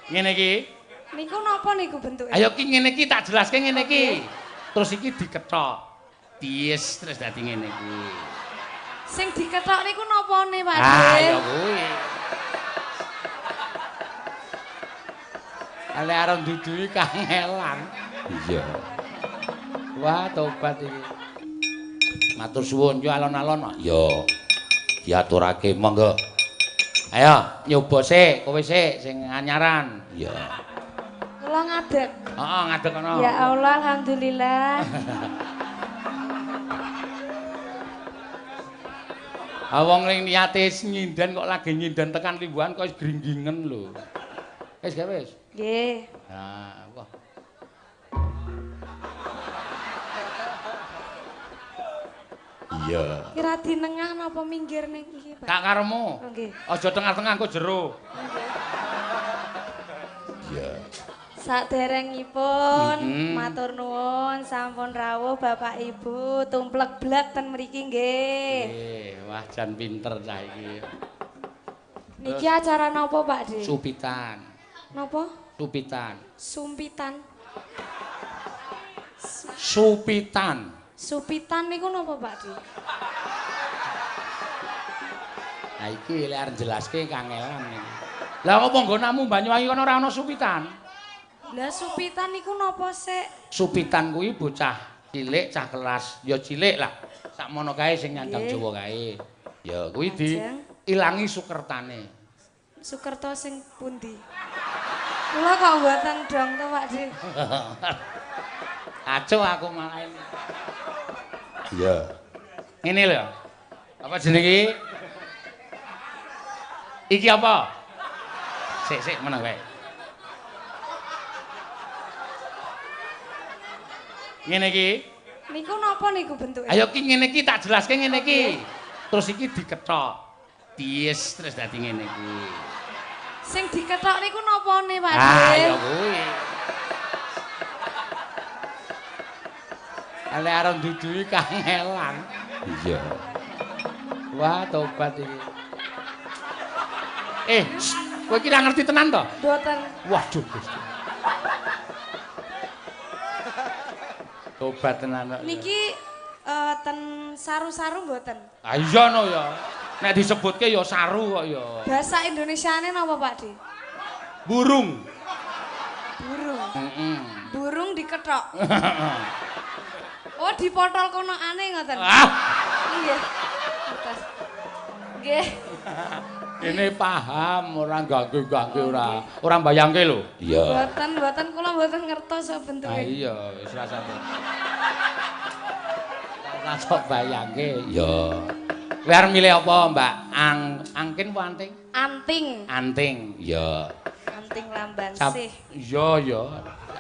Ngene iki. Niku napa niku bentuke? Ayo ki ngene iki tak jelaske ngene iki. Terus iki dikethok. Ties terus dadi ngene iki. Sing dikethok niku napane, Pak De? Ah, ya kuwi. Ale arep duduhi kangelan. Iya. Wah, tobat iki. Matur suwun yo alon-alon. Iya. Diaturake monggo. Ayo nyoba sik, kowe sik sing anyaran. Iya. Kula ngadeg. Heeh, ngadeg kono. Ya Allah, alhamdulillah. Ah wong ning niate nyinden kok lagi nyinden tekan limbuhan kok wis gringgingen lho. Wis gawe wis. Nggih. Nah, wah. Iya. Kira dinengah napa minggir ning iki, Pak? Tak karemu. Oh, nggih. Aja tengah-tengah engko jero. Iya. Saderengipun matur nuwun sampun rawuh Bapak Ibu tumplek-blek ten mriki nggih. Nggih, wah jan pinter cah iki. Niki acara napa, Pak De? Supitan. Napa? Supitan. Sumpitan. Supitan. Supitan niku napa, Pak De? Nah iki lek arep jelaske kangelan iki. Lah opo nggonamu Banyuwangi kono ora ana supitan? Lah supitan niku napa sik? Supitan kuwi bocah cilik, cah kelas ya cilik lah. Sakmono kae sing nyandang Jawa kae. Ya kuwi diilangi sukertane. Sukerta sing pundi? Kula kok mboten dong to, Pak De. Kacau aku malah ini. Iya. Ngene lho. Apa jenenge iki? Iki apa? Sik sik meneng wae. Ngene iki. Niku napa niku bentuke? Ayo ki ngene iki tak jelaske ngene iki. Terus iki dikethok. Ties terus dadi ngene iki. Sing dikethok niku napane, Pak De? Ah, ya kuwi. Ale arep duduhi kangelan. Iya. Wah, tobat iki. Eh, kowe iki ra ngerti tenan to? Mboten. Waduh, Gusti. Tobat tenan kok. Niki ten saru-saru mboten? Ah iya no ya. Nek disebutke ya saru kok ya. Bahasa Indonesiane napa, Pak De? Burung. Burung. Heeh. Burung dikethok. Oh, dipotol konokane ngoten. Ah. Nggih. Nggih. Ini paham ora ganggu-ganggu ora. Ora mbayangke lho. Iya. Mboten, mboten kula mboten ngertos bentuke. Ah iya, wis rasane. Ora sok bayangke. Iya. Kowe arep milih apa, Mbak? Angkin apa anting? Anting. Anting. Iya. Anting lambansih. Iya, iya.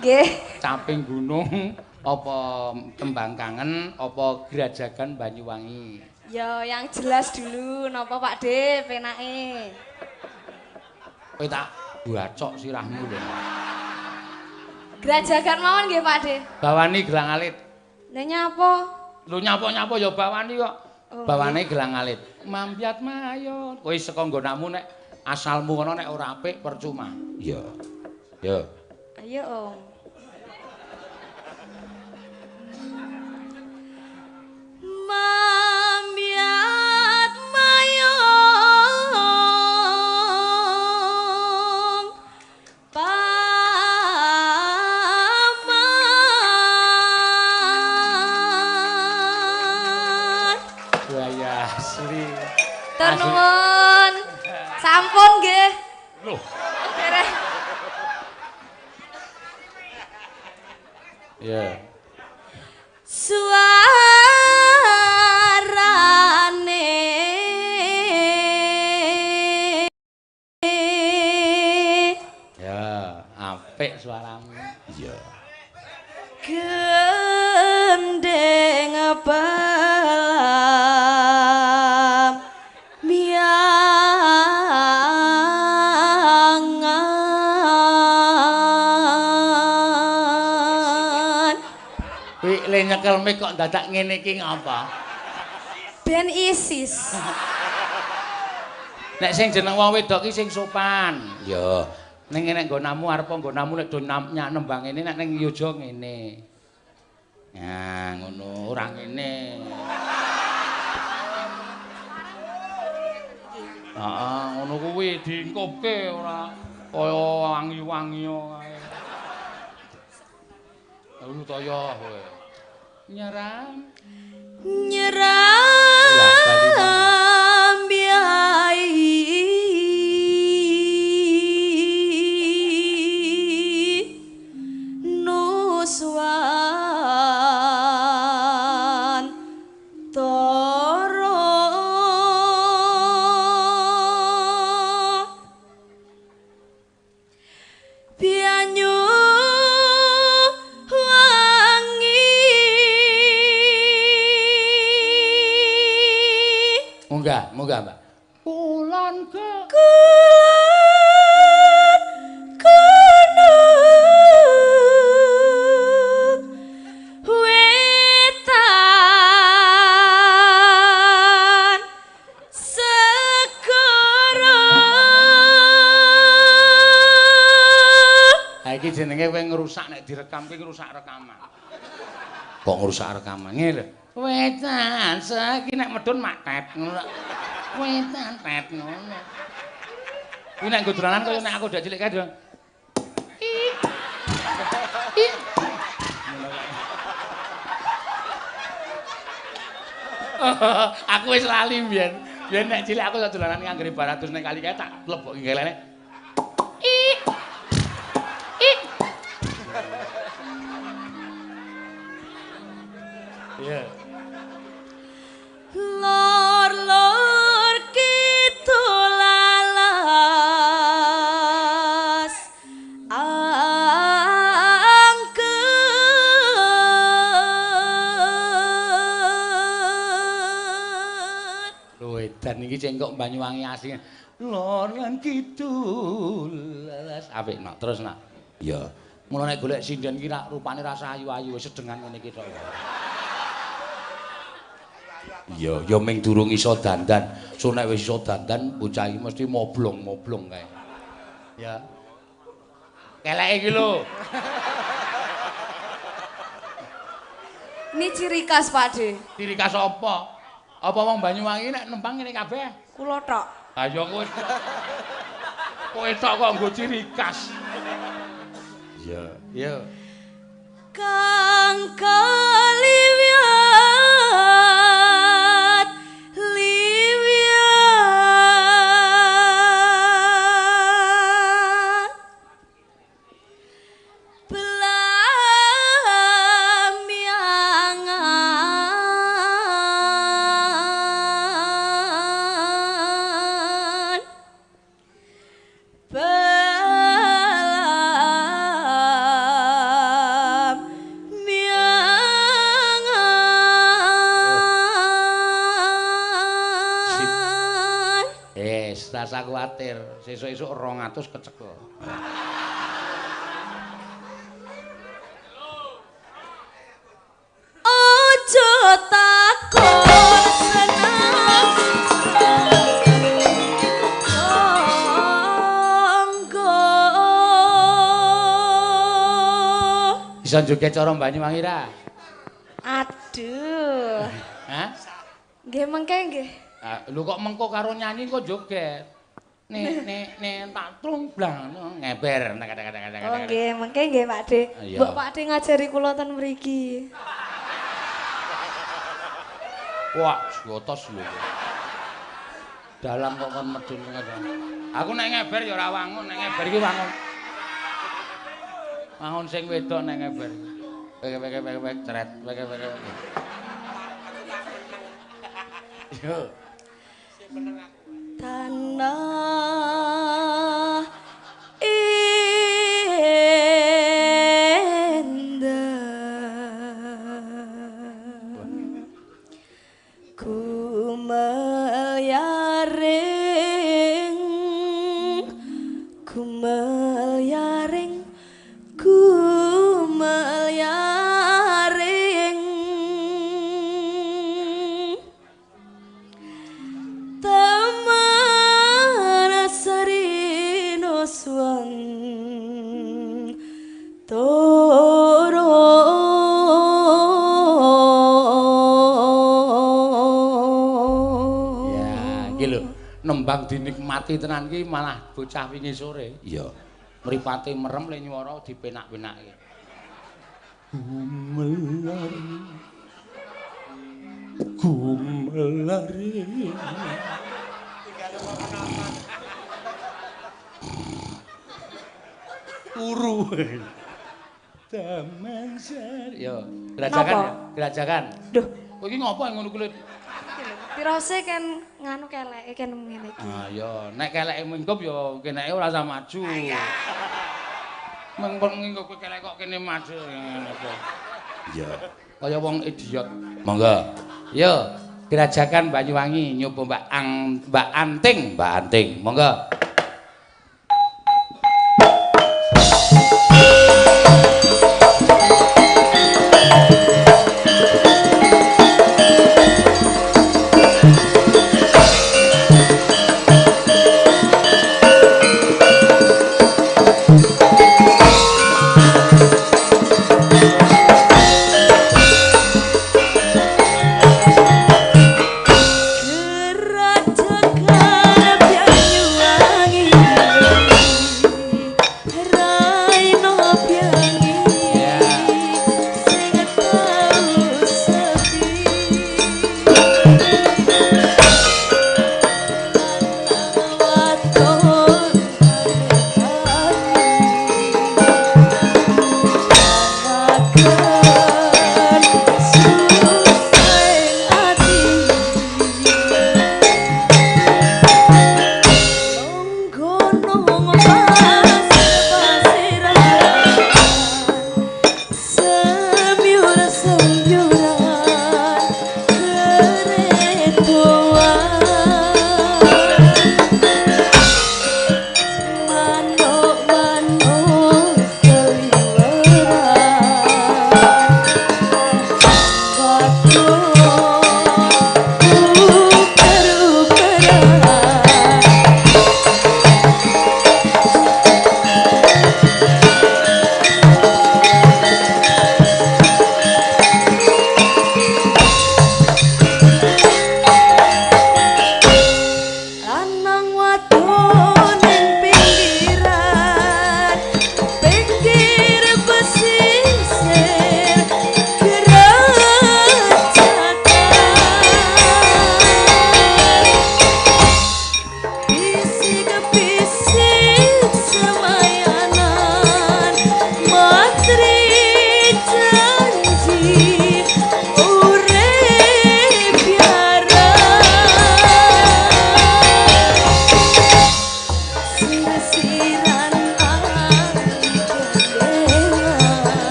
Nggih. Caping gunung apa tembang kangen apa Grajagan Banyuwangi? Ya, yang jelas dulu napa Pak De penake. Kowe tak bacok sirahmu lho. Grajagan mawon nggih Pak De. Bawani gelang alit. Lah nyapa? Lho nyapa-nyapa ya bawani kok. Oh, bawane gelang alit. Mampiat mayon. Kowe saka nggonamu nek asalmu kono nek ora apik percuma. Iya. Ya. Ayo, Om. Mampiat mayong paman. Wah, asli. Nuwun. Sampun nggih. Loh. Dereng. Iya. Suarane ya, apik suaramu. Iya. Gendeng pelam miangan. Kuwi le nyekel mik kok dadak ngene iki ngapa? Ben isis. Nek sing jeneng wong wedok ki sing sopan. Ya. Ning nek nggonamu arep nggonamu nek do nembang ngene nek ning Yojo ngene. Nah, ngono ora ngene. Heeh, ngono kuwi diingkupke ora kaya wangi-wangi kae. Lu toyo kowe. Nyeram. Nyeram biai nuswan toro bianyu wangi. Munggah, munggah, Mbak. Kulon ke kulon gunung wetan segara. Ha iki jenenge kowe ngrusak nek direkam kowe ngrusak rekaman. Kok ngrusak rekaman? Ngene lho. Wetan saiki nek medun mak tet ngono. Wetan tet ngono. Kuwi nek nggo dolanan kaya nek aku ndak cilik kae dong. Ih. Ih. Aku wis lali mbiyen. Biyen nek cilik aku sak dolanan anggere baratus nek kali kae tak lebokke gelene. Ih. Ih. Iya. Lor-lor kidul alas angker. Lho edan iki cengkok Banyuwangi asli. Lor lan kidul alas. Apik nak terus nak. Iya. Mula nek golek sinden iki rak rupane rasa ayu-ayu wis sedengan ngene iki tok. Iya, ya ming durung iso dandan. So nek wis iso dandan bocah iki mesti moblong-moblong kae. Ya. Keleke iki lho. Ini ciri khas Pak De. Ciri khas apa? Apa wong Banyuwangi nek nembang ngene kabeh? Kula tok. Ha ya kowe tok. Kowe tok kok nggo ciri khas. Iya, iya. Kang kaliwat liwat belamyangan belamyangan. Rasa kuwatir, sesuk-esuk 200 kecekel. Ojo takon seneng tangga. Iso joget cara Banyuwangi ra? Aduh. Hah? Nggih mengke nggih. Lho kok mengko karo nyanyi kok joget. Nek nek nek tak trung blang ngeber. Oh nggih, mengke nggih Pak De. Mbok Pak De ngajari kula ten mriki. Wah, jotos lho. Dalang kok kon medun ngono. Aku nek ngeber ya ora wangun, nek ngeber iki wangun. Wangun sing wedok nek ngeber. Wek wek wek wek ceret, wek wek wek. Yo. Tanah indah kumelyaring kumelyaring kumelyaring teman sarino. turu. Ya, iki lho, nembang dinikmati tenan iki malah bocah wingi sore. Iya. Mripate merem le nyuwara dipenak-penake. Gumelari. Gumelari. Turu. Taman Sari. Yo, gerajakan ya, gerajakan. Duh, kowe iki ngopo ngono kuwi? Tirose kan nganu keleke kan ngene iki. Ah iya, nek keleke mingkup ya keneke ora usah maju. Mengpeng mingkup kowe kelek kok kene maju ngene kok. Iya. Kaya wong idiot. Monggo. Yo, gerajakan Banyuwangi nyoba Mbak Ang Mbak Anting, Mbak Anting. Monggo. Gerajakan Banyuwangi.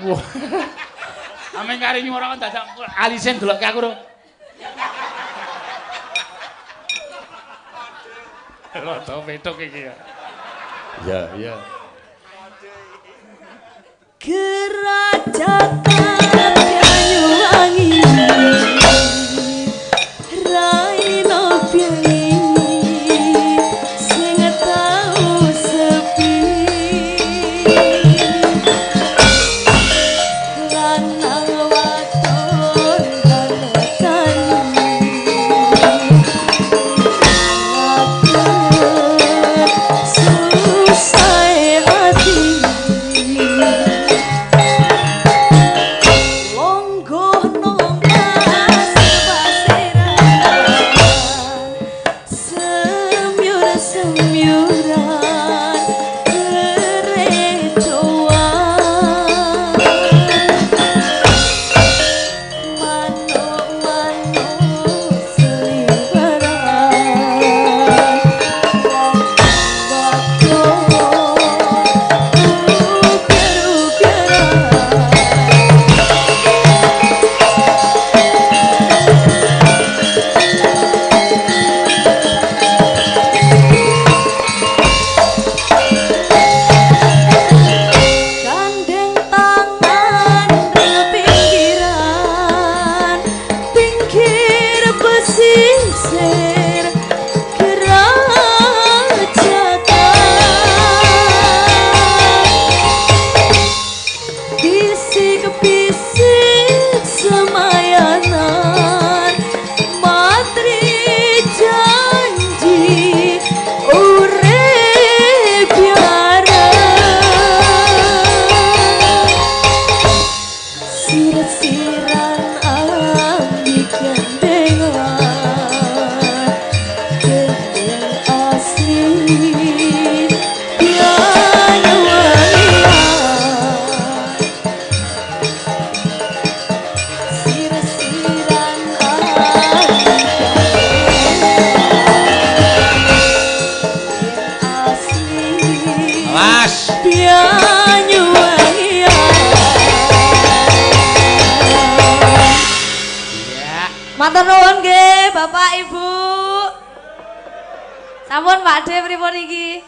Wah. Ameng kari nyuwara dadak alise ndelokke aku ro. Rada petuk iki ya. Iya, iya. Gerajakan Banyuwangi Raino Biangi sing tau sepi lanang wadon tangan susah ati. Matur nuwun nggih Bapak Ibu. Sampun Pak De pripun iki?